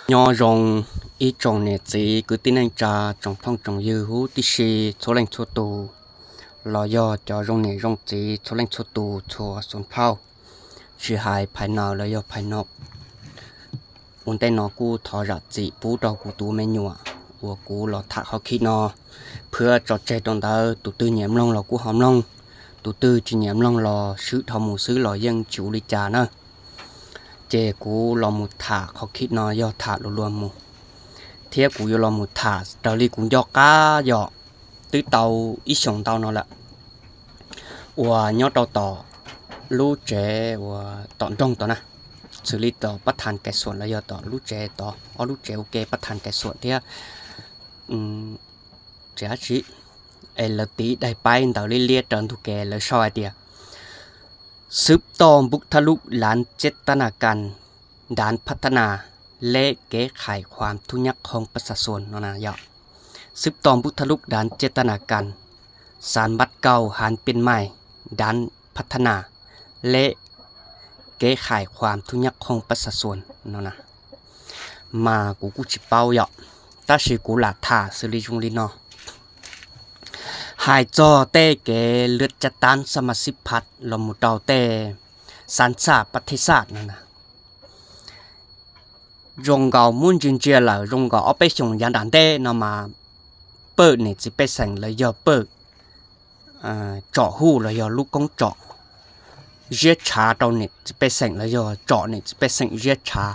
Nyob zoo ib tsoom niam txiv kwv tij neej tsa, tsoom phooj tsoom ywg huv tib si txhua leej txhua tus, los yog cov zoo niam zoo txiv txhua leej txhua tus txhua xub phauj, tsis hais phais naws los yog phais nom. Ua ntej no kuj thov zam txim pub rau kuv tus me nyuam uas kuv los tham qhov khib no phwab tso tseg rau ntawd, tus twg nyiam mloog los kuj ho mloog, tus twg tsis nyiam mloog los swb dhau mus xwb los yeej tsis ua li cas na. Ces kuv los mus tham qhov khib no yog tham luag luag mus, thiab kuv yuav los mus tham raws li kuv nco qab yom, twb tau ib xyoos ntau no lawm, uas nyob rau tom lub tsev uas tom nroog tod na, xws li tom pab thas kais xuam los yog tom lub tsev tod, ob lub tsev ua ke pab thas kais xuam thiab tsev ab tsi, es lawv tiv daim paib ntawv liab liab raws ntug kev lawv sau hais tias xwb toj npub thab lub dav ceb tab na kas dav phab thab na leb kev khais khuam thub nyab qhooj pab xav xuas no na yom. Xwb toj npub thab lub dav ceb tab na kas xav npab kauj hav pij maij dav phab thab na leb kev khais khuam thub nyab qhooj pab xav xuas no na. Mas kuv kuj tsis paub yom, tab sis kuv lam tham xws li zoo li no. Hais txog tej kev lwb cav tab xab mas xib phaj los mus rau tej xav xaj pab thib xaj no na, zoo nkaus muab ntsia ntsia lawm zoo nkaus ob peb xyoos yav nram ntej no mas pawj niam txiv pej xeem los yog pawj tsom huj los yog lub koob tsom ziab tshav rau niam txiv pej xeem los yog tsom niam txiv pej xeem ziab tshav,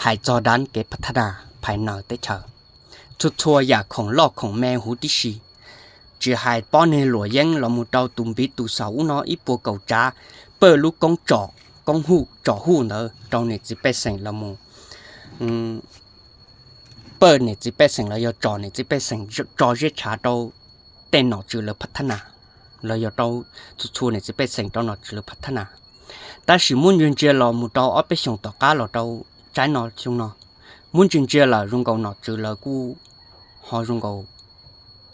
hais txog dav kev pab thab na phais naws teb chaws, txhua txhua yam khoom loj khoom me huv tib si, tsis hais pob niag luam yeeb los mus rau tus npiv tus xaus ub no ib puas kaum tsav, pawj lub koob tsom, koob huj tsom huj ntawd rau niam txiv pej xeem los mus, pawj niam txiv pej xeem los yog tsom niam txiv pej xeem tso ziab tshav rau tej nom tswv lawv pab thab na, los yog rau txhua txhua niam txiv pej xeem rau nom tswv lawv pab thab na. Tab sis muab ntsia ntsia los mus rau ob peb xyoos tom qab los rau tsaib no xyoo no, muab ntsia ntsia lawm zoo nkaus nom tswv lawv kuj ho zoo nkaus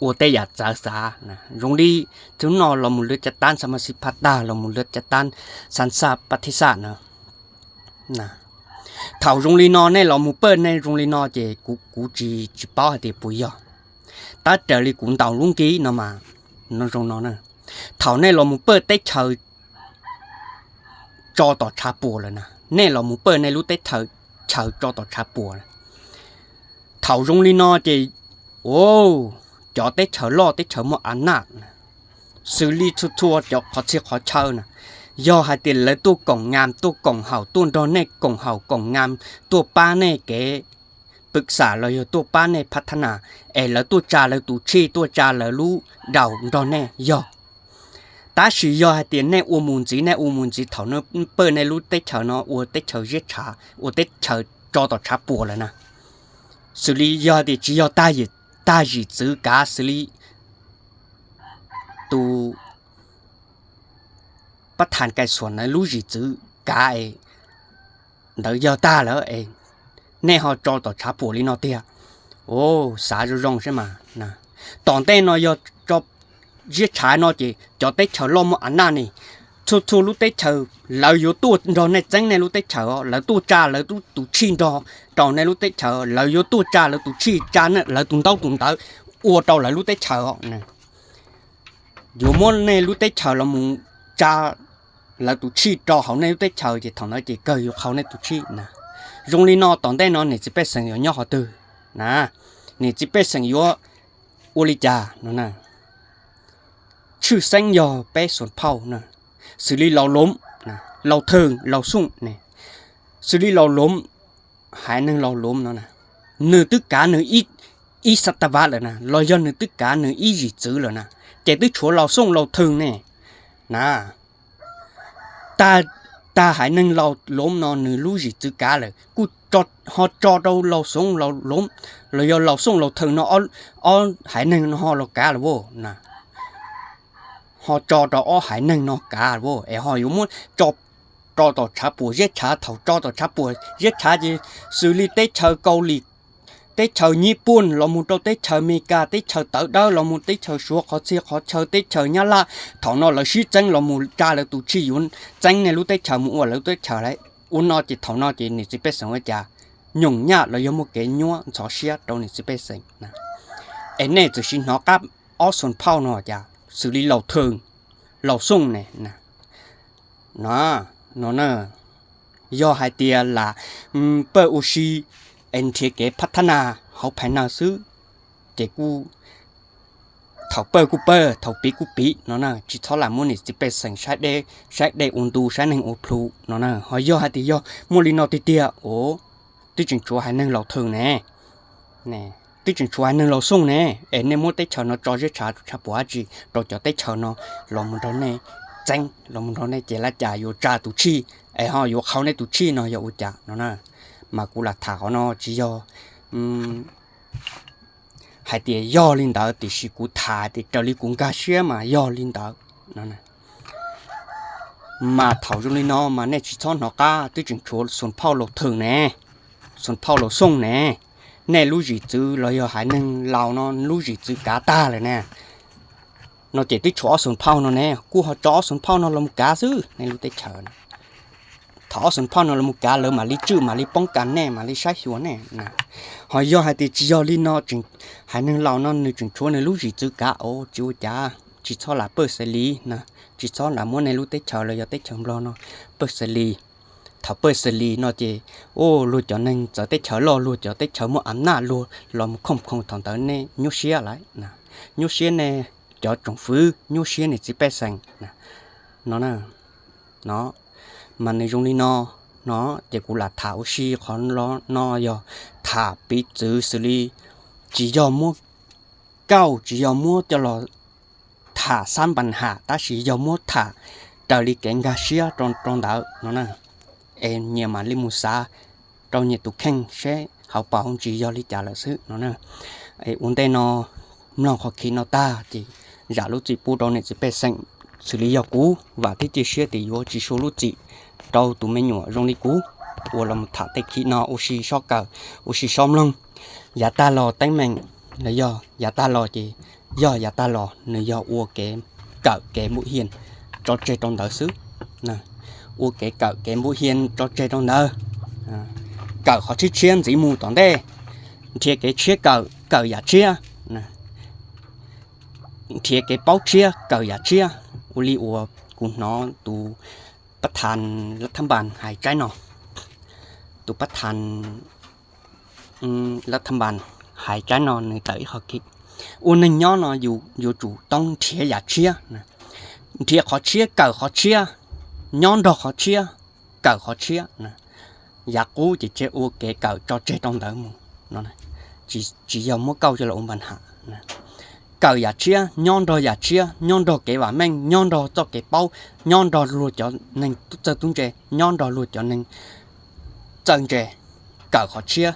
ua tej yam txawv xav, zoo li txug no los mus lwb cav tab xab mas xib phaj tag los mus lwb cav tab xav xaj pab thib xaj na. Thaum zoo li no nej los mus pawj nej zoo li no ces kuv, kuv tsis, tsis paub hais tias puas yog, tab raws li kuv ntaus lub nkiv no mas, no zoo no na, thaum nej los mus pawj teb chaws tso tom tshav puam lawm na, nej los mus pawj nej lub teb chaws tso tom tshav puam lawm. Thaum zoo li no ces, o, cov teb chaws loj teb chaws muaj a naj, xws li txhua txhua cov qhov txhia qhov chaw na, yog hais tias lawv tuaj koom nas tuaj koom haum tuaj nrog nej koom haum koom nas tuaj pab nej kev pwm xam los yog tuaj pab nej pab thab na, es lawv tuaj tsa lawv tus tshij tuaj tsa lawv lub daus nrog nej yog. Tab sis yog hais tias nej ua mus ntxiv nej ua mus ntxiv thaum nej pawj nej lub teb chaws no ua teb chaws ziab tshav ua teb chaws tso tom tshav puam lawm na, xws li yog hais tias tsis yog tag, tag zim txwv kav xws li tus pab thas kais xuam ntawd lub zim txwv kav es ntawd yog tag lawm es nej ho tso tom tshav puam li no tiag. O, xav zoo zoo saib mas, tom ntej no yog tso ziab tshav no ces cov teb chaws loj muaj a naj ne, txhua txhua lub teb chaws lawv yuav tuaj nrog nej txeeb nej lub teb chaws os, lawv tuaj tsa lawv tus tshij nrog rau nej lub teb chaws, lawv yuav tuaj tsa lawv tus tshij tsa lawv tus ntaub tus ntawv ua rau lawv lub teb chaws os. Yuav muab nej lub teb chaws los mus tsa lawv tus tshij rau hauv nej lub teb chaws ces thaum ntawd ces kawg yuav qhau nej tus tshij na. Zoo li no tom ntej no niam txiv pej xeem yuav nyob qhov twg na? Niam txiv pej xeem yuav ua li cas no na? Tshwj xeeb yog peb xuas phauj na, xws li Laus Loov, Laus Thwm, Laus Xooj ne, xws li Laus Loov, haiv neeg Laus Loov no na, nws twb kav nws ib xav tas vav lawm na, los yog nws twb kav nws ib zim txwv lawm na, ces twb tshuav Laus Xooj Laus Thwm ne na. Tag, tag haiv neeg Laus Loov no nws lub zim txwv kav lawm kuj ho tso rau Laus Xooj Laus Loov los yog Laus Xooj Laus Thwm no ob haiv neeg no ho los kav lawm na. Ho tso rau ob haiv neeg no kav lawm es ho yuav muab tso rau tom tshav puam ziab tshav, thaum tso tom tshav puam ziab tshav ces xws li teb chaws Kaus Lim, teb chaws Nyij Pooj los mus rau teb chaws Amelikas, teb chaws tawv dawb los mus teb chaws Suav qhov txhia qhov chaw teb chaws Nyab Laj, thaum no lawv sib txeeb los mus tsa lawv tus tshij yuav txeeb nej lub teb chaws mus ua lawv lub teb chaws lawm. Ua no ces thaum no ces niam txiv pej xeem ua cas? nyoos nyaj los yog muaj kev nyuaj ntxhov siab rau niam txiv pej xeem na. Es nej txawm sim hnov qab ob xoom phauj no cas xws li Laus Thwm, Laus Xyooj ne na. No, no na, yog hais tias lam pawg ua si es nrhiav kev phab thab na hauv phais na xwb, ces kuj thaum pawg kuj pawg, thaum piv kuj piv no na, tsis txhob lam muab niam txiv pej xeem saib dej ua ntu, saib neeg ua plhu no na. Ho yog hais tias yog muaj li no tiag tiag, o, twb tseem tshuav haiv neeg Laus Thwm ne, twb tseem tshuav haiv neeg Laus Xyooj ne, es nej muab teb chaws no tso zeb tshav tshav puam dab tsi rau cov teb chaws no los mus nrog nej txeeb, los mus nrog nej ces lab cas yuav tsa tus tshij, es ho yuav qhau nej tus tshij no yog ua cas no na. Mas kuv lam tham qhov no tsis yog hais tias yog li ntawd, tiam sis kuv tham tias raws li kuv nkag siab mas yog li ntawd. Mas thaum zoo li no mas nej tsis txhob hnov qab, twb tseem tshuav xoom phauj Laus Thwm ne, xoom phauj Laus Xyooj ne, nej lub zim txwv los yog haiv neeg Laus no lub zim txwv kav tag lawm ne. No ces twb tshuav ob xoom phauj no ne, kuj ho tso ob xoom phauj no los mus kav xwb nej lub teb chaws. Thaum ob xoom phauj no los mus kav, lawv mam li tswj, mam li poob kas nej, mam li saib xyuas nej. Ho yog hais tias tsis yog li no, haiv neeg Laus no nws tseem tshuav nws lub zim txwv kav, o, tsis ua cas, tsis txhob lam pawg xws li na, tsis txhob lam muab nej lub teb chaws los yog teb chaws Nplog no pawg xws li. Thaum pawg xws li no ces, o, luag cov neeg txawv teb chaws loj, luag cov teb chaws muaj a naj luag los mus khooj khooj, thaum ntawd nej nyuaj siab lawm, nyuaj siab nej cov tsoom fwv, nyuaj siab niam txiv pej xeem no. No, mas nws zoo li no, no, ces kuv lam tham ua si qhov no yog tham piv txwv xws li tsis yog muab kauj, tsis yog muab coj los tham xab npas ham, tab sis yog muab tham raws li kev nkag siab rau ntawd no na. Es nyias mam li mus xav rau nyias tus kheej seb hauv paus hauv ntsis yog li cas lawm xwb no na. Ua ntej no mloog qhov clip no tag ces zam lub txim pub rau niam txiv pej xeem, xws li yog kuv vam thiab cia siab tias yuav tsis sua lub txim rau tus me nyuam zoo li kuv uas los tham tej clip no ua si sob kawm, ua si sob mloog. Yav tag los teeb meem los yog yav tag los ces yog yav tag los, nws yog ua kev kawm kev npuj hias tso tseg rau ntawd xwb. Ua kev kawm kev npuj hias tso tseg rau ntawd. Kawm qhov tshiab tshiab ntxiv mus tom ntej, nrhiav kev tshiab kawm, kawm yam tshiab, nrhiav kev paub tshiab kawm yam tshiab. Ua li uas kuv hnov tus pab thas lab thab npas hais tsaib no, tus pab thas lab thab npas hais tsaib no nws tawm ib qho ki, ua neeg nyob no yuav tsum toob nrhiav yam tshiab, nrhiav qhov tshiab kawm qhov tshiab, nyob nrog qhov tshiab kawm qhov tshiab. Yav qub ces tseem ua kev kawm tso tseg rau ntawd mus, tsis yog muab kauj coj los ua npas ham. Kawm yam tshiab, nyob nrog yam tshiab, nyob nrog kev vam meej, nyob nrog txoj kev paub, nyob nrog luag cov neeg txawj tub ntse, nyob nrog luag cov neeg txawj ntse, kawm qhov tshiab.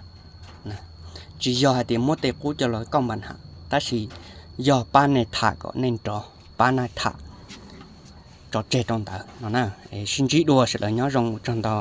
Tsis yog hais tias muab tej qub coj los kauj npas ham, tab sis yog pab nej tham kom nej nrov, pab nej tham tso tseg rau ntawd no na. Sib ntsib dua, sawv daws nyob zoo, ua tsaug ntau.